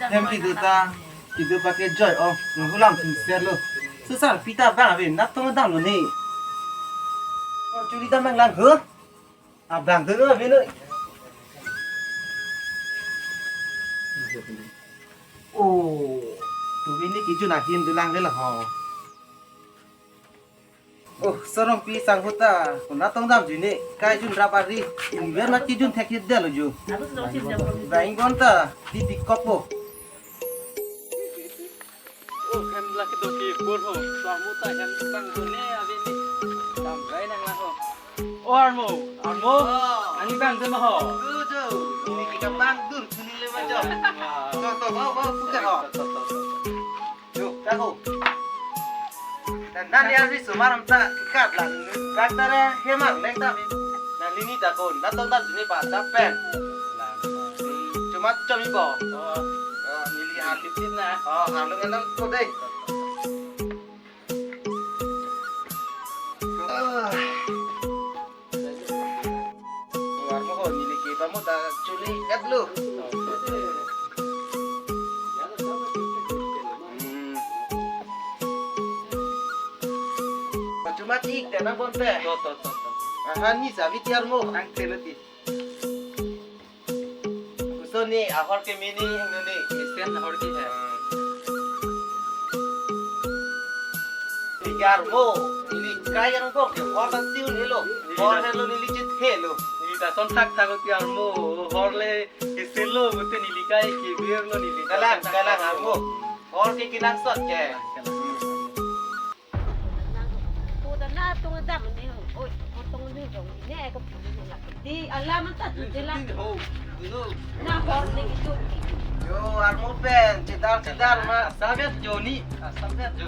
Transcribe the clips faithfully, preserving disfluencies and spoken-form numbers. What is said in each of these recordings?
Hem kedo ta, kedo pake joy o, hulam thum serlo. Susar pita bang ave, nat tong damlo ne. Churi dam bang lang ho. Abang dolo ave noi. Oh, tu bini kejun ahin dolang le ho. Oh, Sorongpi sangho ta, konat tong damjui ne, kejun rap ari, inver ma kejun thek hit delo jo. Bang gonta, di di kopo. Oh, hem lake doki pur ho, Armo ta hem bang done ave ne, dam rai nang lang ho. Oh, Armo, Armo, oh. Ani bang dun ho. Tujo, ini kita bang dun, sini le majo. Wah. Tuh, tuh, bawa, bawa, buka ho. Tuh, tuh, tuh, tuh. Yo, kaho. Dan, dan ya, ri sumar am ta kat lang. Kat ta re, hemang, lek ta. Dan ini ta kon, dan tong ta sini pa, ta pen. Hmm, cuma cumi po. Oh. Oh, neli har lip tip na. Oh, har lung enam ko dei. Ah. Armo ho, neli ke pamo ta chuli et lo. Hmm. Pachuma tik te na bonte. To, to, to, to. Aha, ni sabi ti Armo. Ang telo ti. Kuso ni ahor ke mini hingno ni. Isen ahor ke hai. Tigar mo, neli kai arong bong ke hor ta tiun helo. Hor helo neli chit helo. Neli ta son thak thak ti Armo, hor le isen lo, mute neli kai ke bir lo neli. Kalang, kalang Armo. Hor ke kilang sot ke. Ko ta na tong dam ne ho. Oi, ko tong ne ho. Ne ko pu ne la. Di alam ta tu de la. Tin ho. Duno. Na hor ne ki tu. Yo, Armo pen, chedar chedar ma. Sabet jo ni. Ah, sabet jo.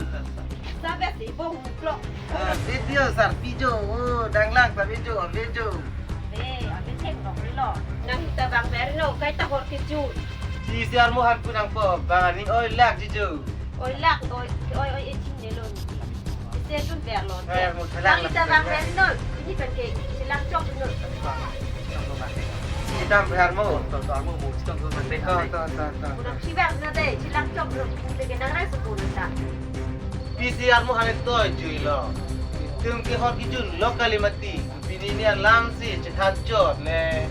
Sabet si bong klok. Ah, video sar video. Oh, dang lang sar video, video. Eh, ave thek nok lo. Nang ta bang ber no, kai ta hor ke ju. Di si Armo han pu nangpo, bang aning oi lak ji jo. Oi lak, oi, oi, oi, eh, ching ne lo. Isi dun ber lo. Eh, mo chelang. Kita bang ber noi. Ini pen ke chelang chok noi. Kita ber mo. To, to, mo, mo, to, to, to, to. Mo nang si bang na de, chelang chok noi. Mo de ke nang rai sepuluh ta. Di si Armo han to jui lo. Tum ke hor kejun lo kali mati. Pini ni alam si chethan chot le.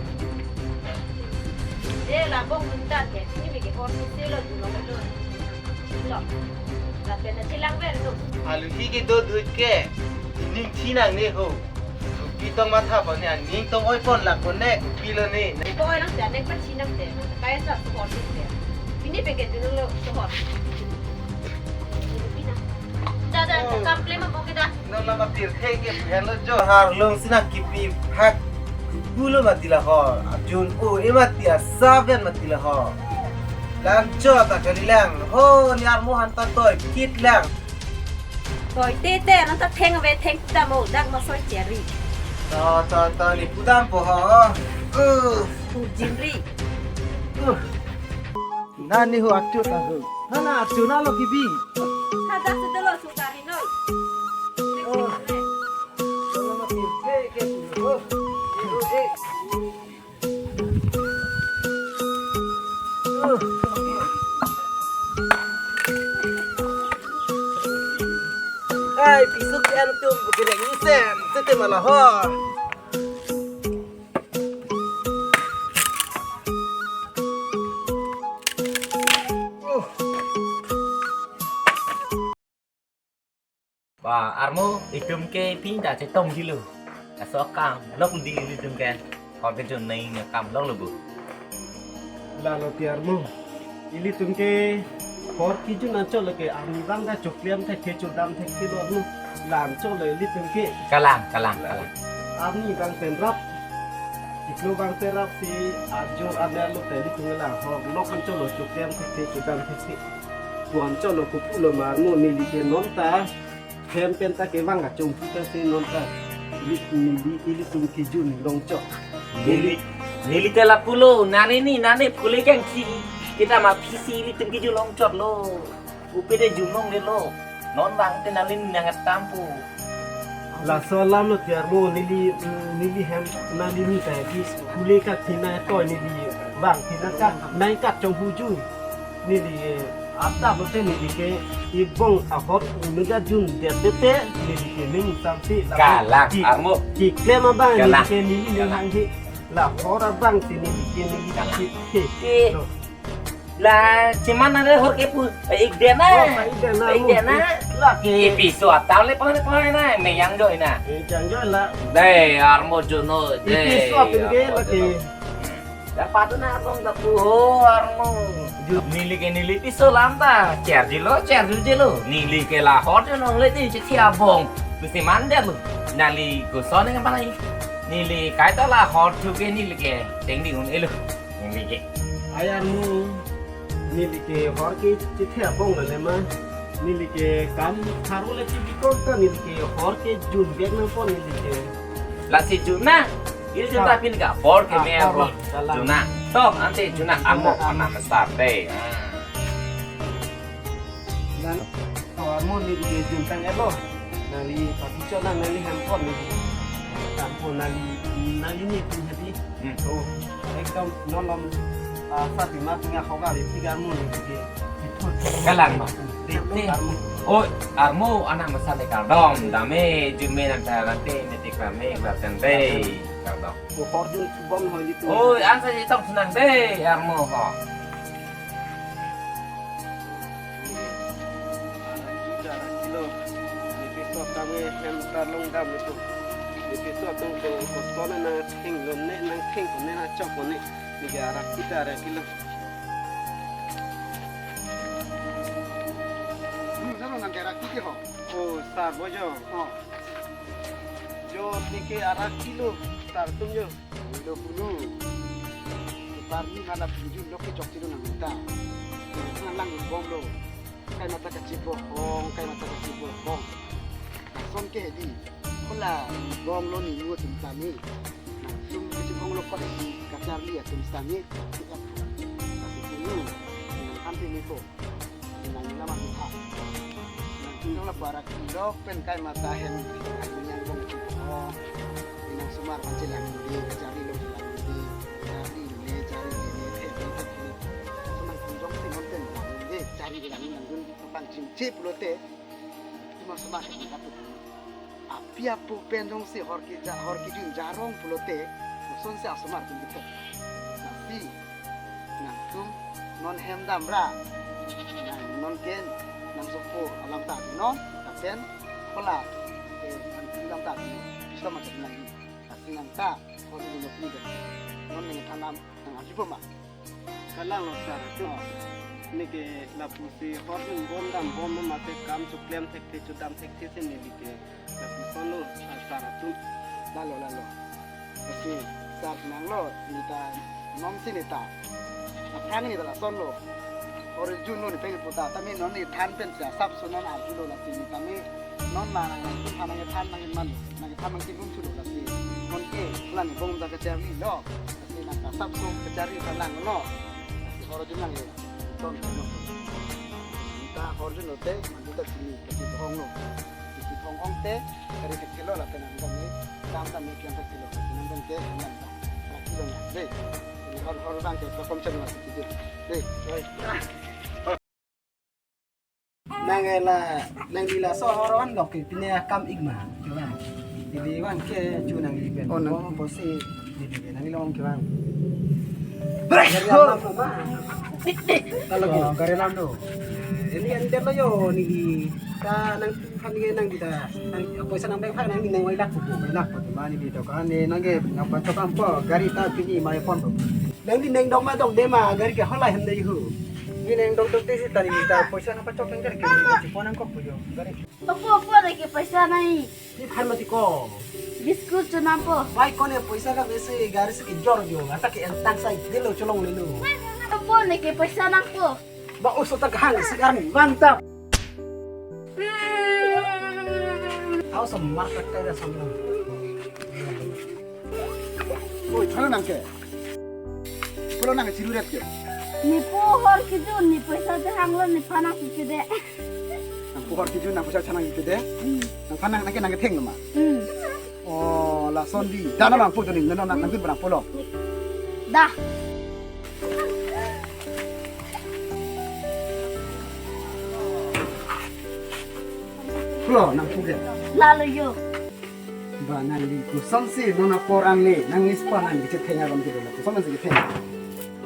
De la bong mun ta ke, pini me ke hor si lo ju lo lo. Lo. Lapen na chelang ber lo. Alu hi ke do dhut ke, ning thi nang ne ho. Pi tong matha pon ne, ning tong oi pon lak pon ne, pi lo ne. Ko oi lang te, nek pa chi nang te. Kaya sa ko hor si te. Pini pe ke tu lo so hor. Pini na. Da, da, da, kam klem mo ke da. Non lama pirthe ke phen lo jo. Har lung si nang kipi phak pulo mati la ho. Arjun o e mati a seven mati la ho. Lang cho ta kali lang. Ho ni Armo han ta toi kit lang. Toi te te na ta theng ave theng dam o dak ma soi cheri. To to to ni pudam po ho. Uh. Pu jin ri. Uh. Nani ho actu ta ho. Nana actu na lo kibi. Hadak si dolo sukari noi. Oh. Nama pirthe ke tu ho. Eh. Uh. Ai, pisuk en tum bu kereng isen. Tete malah ho. Ba, Armo, itum ke pini ta chetong dilo. Laso akam lok di ilitum ke. Hor kejun nai akam lok lo bu. Lalo ti Armo. Ilitum ke hor kejun anchot lo ke arni bang ta choklem thekthe chodam thekthe lo Armo. La anchot lo ilitum ke. Kalang, kalang, kalang. Arni bang pen rap. Iklo bang pen rap si ajo aner lo te ilitum la hor lok anchot lo choklem thekthe chodam thekthe. Pu anchot lo kopu lo ma Armo neli ke non ta. Hem pen ta kevang kachongpu ta si non ta. Ili, neli ilitum kejun longchot. Neli, neli te lapulo, nani ni, nani pule kang si. Kita ma phisi ilitum kejun longchot lo. Upe de jumong de lo. Non bang te nali ni nang atampo. Laso alam lo ti Armo neli, neli hem nali ni ta di pule ka thina to neli bang thina ka nai ka chonghu jui. Neli ke, ata bote neli ke, ibong ahor mega jun depete, neli ke ning samsi lapu Galang, ki, armo. Kiklem abang neli Galang. Ke neli ning Galang. Hanghe. La hor abang si neli ke neli Galang. Ki, he. Ki. Lo. La, cuman ada hor ke pu, eh, ik dena. Oh, ik dena, ik dena. Lake. Ipi so atau le pang le pang na, me yang joi na. Eh, yang joi la. Dei, armo juno, dei. Ipi so apin ke armo lake. Juno. Dapat na abang dapu ho armo. Ju- Neli ke neli piso lam ta. Cherjilo, cherjilo. Neli ke la hor jo nongle di chethi abong. Mesti mandar lo. Neli goson nang panai. Neli kaita la hor ju ke neli ke. Teng di un elo. Neli ke. Ai armo. Neli ke hor ke chethi abong le ma. Neli ke kam tharo le tibi kor ta neli ke hor ke jun bek nangpo neli ke. Lasi jun na. Ili jun ta pin ka hor ke me hor. Jun na. Tok ante jun na amo ana mesar dei. Nang, oh, armo neli ke jun tang elo. Neli papicho nang neli handphone neli. Handphone neli, neli ni pin hadi. Hmm. Oh, ekdom nolom, ah, sar bima pinga hoga le tiga armo neli ke. Kalang ma. Dei, dei. Armo. Oh, armo anak masa le kardom. Dame jume nang ta rate ne tik rame klaten dei. Kardom. Oh, hor jun subom ho itu. Oh, ansa je tong senang dei armo ho. Arak juta arak kilo. Nepi so kami hem tarlong dam itu. Nepi so tong ko koson na theng lon ne nang theng ko ne na chok ko ne. Neli ke arak juta arak kilo. Hmm, sana nang ke arak juta ho. Oh, sar bojo. Oh. Jo neli ke arak kilo, sar atum jo. Lo pulo. Parni mala pinjun lo ke chok chilo nang ta. Nang lang bom lo. Kai mata kachibohong, kai mata kachibohong. Lason ke di. Kola bom lo ni ngu atum tani. Nang sum kachibohong lo kok di kacharli atum tani. Kasi pulo. Nang hampi ni ko. Nang ina mati tha. Nang ina la barak ilok pen kai mata hem. Nang bom chibohong. Nang sumar pan chelang di, cari lo chelang di. Cari le, cari le, le, the, the, the, the. So nang kunjong si mon pen lang di, cari le lang nang dun pang chim chip lote. Cuma sumar kan dapat. Api apo pen jongsi hor keja, hor kejun jarong pulote, kosonsi asomar atum ketok. Lasi, nangtum non hem damra. Nang non ke nang sopo alam ta non, lapen kola, eh, nang alam ta non, bisa macam nang. Lasi nang ta, hor kejun non ke. Non nang thanam, nang aji poma. Kalang lo sar atum. Oh. Neli ke lapusi hor jun bom dam bom mate kam choklem thekthe chodam thekthe si neli ke lapuson lo sar atum. Lalo, lalo. Lasi sar nang lo neli ta nom si neli ta. Aphrang neli ta lason lo. Hor jun lo neli pen puta tame non neli than pen si asap so non arju lo lasi neli tame non la nang than nang than nang man nang than nang tim rum chulo lasi non ke la neli bom da kacharli lo. Lasi nang kasap so kacharli ta nang lo. Lasi hor jun nang le. Ton ton. Ta hor jun lo te, man ta chini, ta chini hong lo. Chini hong hong te, kari ke thelo la te nang dam ni, dam dam ni kian ta thelo. Nang dam ke, nang dam. Laki lo nang. Dei. Ini hor hor bang ke, kom chen la chini. Dei. Oi. Nang ela, nang di laso hor wan dok ke, pine akam ik ma, ke bang. Di di wan ke chu nang di ben. Oh, nang. Oh, bosi, di di ben, nang di long ke bang. Gari alam lo ma. Kalau ke. Oh, gari alam do. Ini yang dia lo yo, ni di, ka nang kan ni nang di ta, nang, poisa nang bang nang di nang wai lak ko, wai lak ko, ma ni di to kan ni nang ke, nang pa to kan po, gari ta pini mai phone to. Nang di nang dok ma dok de ma, gari ke halai hem de hu. Ni neng dok dok te si tari ta poisa nang pachok nang gari ke ni chipon nang kok pujo. Gari. Opo, opo, neke paisa nai. Ni phan mati ko. Biscuit chonampo. Bai ko ne poisa ka besi gari si kijor jo. Ata ke entang sai dilo cholong lelo. Opo, neke paisa nangpo. Ba uso ta kahang si arni mantap. Aw semar tak kaya sama. Oi, thana nang ke. Pulo nang chiru ret ke. Ni po hor kijun, ni poisa te hanglo, ni phan nang si chede. Nang po hor kijun, nang poisa chana si chede. Hmm. Nang phan nang ke nang ke theng lo ma. Hmm. Oh, lason di. Dana bang po to ni, nana nang nang pin bang po lo. Dah. Oi, thana nang ke. Lo, nangpu ke. Lalo jo. Ba nangli kosonsi non apor angle, nangli spa nangli kechetheng alam kedo, kosonsi ketheng.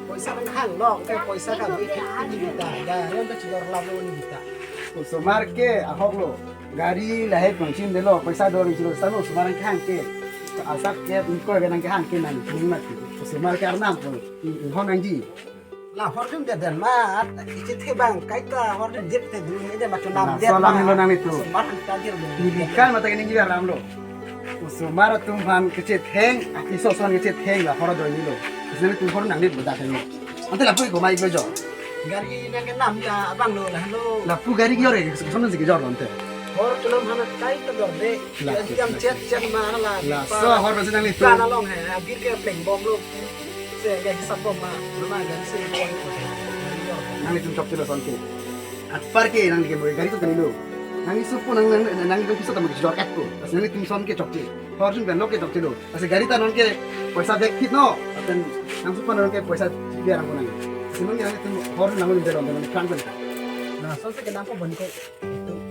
Poisa nanghang lo, ke poisa kave ke ini kita, ya, rem ke chilor lalo ini kita. Osomar ke ahok lo, gari lahai pangchim delo, poisa do ini chilor, sano osomar nanghang ke. Asap ke, ingkoi ke nanghang ke nang, nang mati. Osomar ke arnam po, i, i hon nangji. La hor jun det den ma, ichethe bang, kaita hor jun det te du, ne de ma chonam. Laso alam helo nanglitum. Osomar han ta dir du. Nelikan mate ningje alam lo. Osomar atum aphan kechetheng, apiso ason kechetheng la hor do nilo. Isene tu hor nangli bodak nilo. Ante lapu ko mai bejo. Gari nangkenam ya abang lo la lo. Lapu gari kejor ke, kosonsi kejor lo ante. Hor chonam han kaita dorde. La. Ya jam chet chet ma la. Laso ahor si nanglitum. Kan along he, abir ke pleng bom lo. Se gari hisap bom ma, ma gari se pon ko. Nanglitum chokche lason ke. Apar ke nangli ke gari tu kanilo. Nangli supo nang nang nang itu bisa tamu kejor kat ko. Lasi nanglitum ason ke chokche. Hor jun pen lo ke chokche lo. Lasi gari ta non ke poisa bag kit no. Aten nang supo non ke poisa biar angko nang. Lasi non nanglitum hor jun nang lo jun pen lo, nang kran pen. Lason si kenam ko boni ko.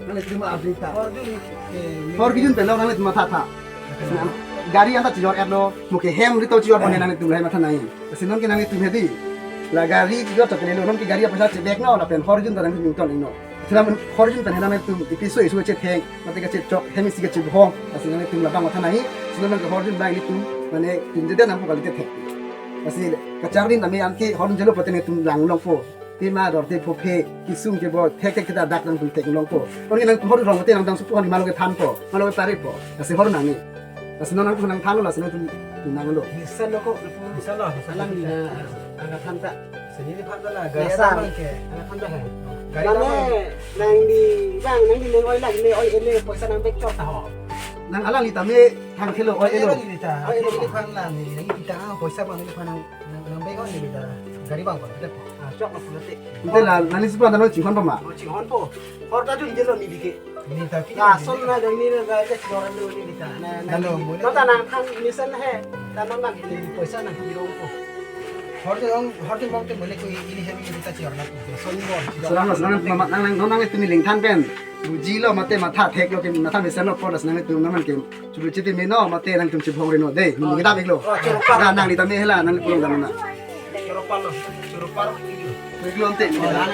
Nanglitum abri ta. Hor jun ke. Hor kejun pen lo nanglitum matha tha. Gari anta chejor et lo, mo ke hem rito chejor pon nanglitum lahai matha nai. Lasi non ke nanglitum hedi. La gari chejor chok lo, non ke gari apoisa chebek no, lapen hor jun ta nangtum ton no. Sila hor jun pen nanglitum ipiso iso chetheng, mate kachechok, hem isi kachebhong. Lasi nanglitum labang matha nai. Sila non ke hor jun bang ilitum, mane tum jeda nangpo kali kethek. Lasi kacharlin nami anke hor jun jelo pute netum lang longpo. Tima dor te phophe, kesung kebo, thek thek kita dak nangtum thek longpo. Oni nang hor rong te nangtum supo ni malo kethanpo, malo paripo. Lasi hor nangni. Lasi non nangtum nangthan lo, lasi nangtum nang lo. Bisa lo ko, bisa lo, bisa lo. Alang ni na, angkathan ta. Sini ni phan ta la, gaya. Dasar. Angkathan ta hai. Gaya. Mane, nangli bang, nangli neng oi lagi ne oi ele poisa nang bek chok ta ho. Nang alangli tame thang thelo oi elo. Oi ele ta. Oi ele. Phan la ni, nang kita poisa bang ni phan nang Nang, nang bego ni kita gari bang bang kita. Ah, chok na pulate. Ante la, nangli supo anta non chinghon po ma? Oh, chinghon po. Hor ta jun jelo ni bike. Ni ta ki. Lason na jong ni na ga je chor ando ni kita. Na, na. Halo, ni. Mole. Nota nangthan ni sen he. Ta non nang ni poisa nang ni rong po. Hor jun, hor jun bang te mole ko ini hem ni kita chor na. Lason ni bol. Selam, selam, mama, nang, nang, nang, nangtum lingthan pen. Buji lo mate matha thek lo ke matha mesen lo podas nangtum naman ke. Churu chiti meno mate nangtum chibhong reno de. Nang kita bek lo. Oh, churu par. Nang, nangli tame hela nangli pulong dam na. Churu par lo. Churu par. Bek lo ante. Oh, nang.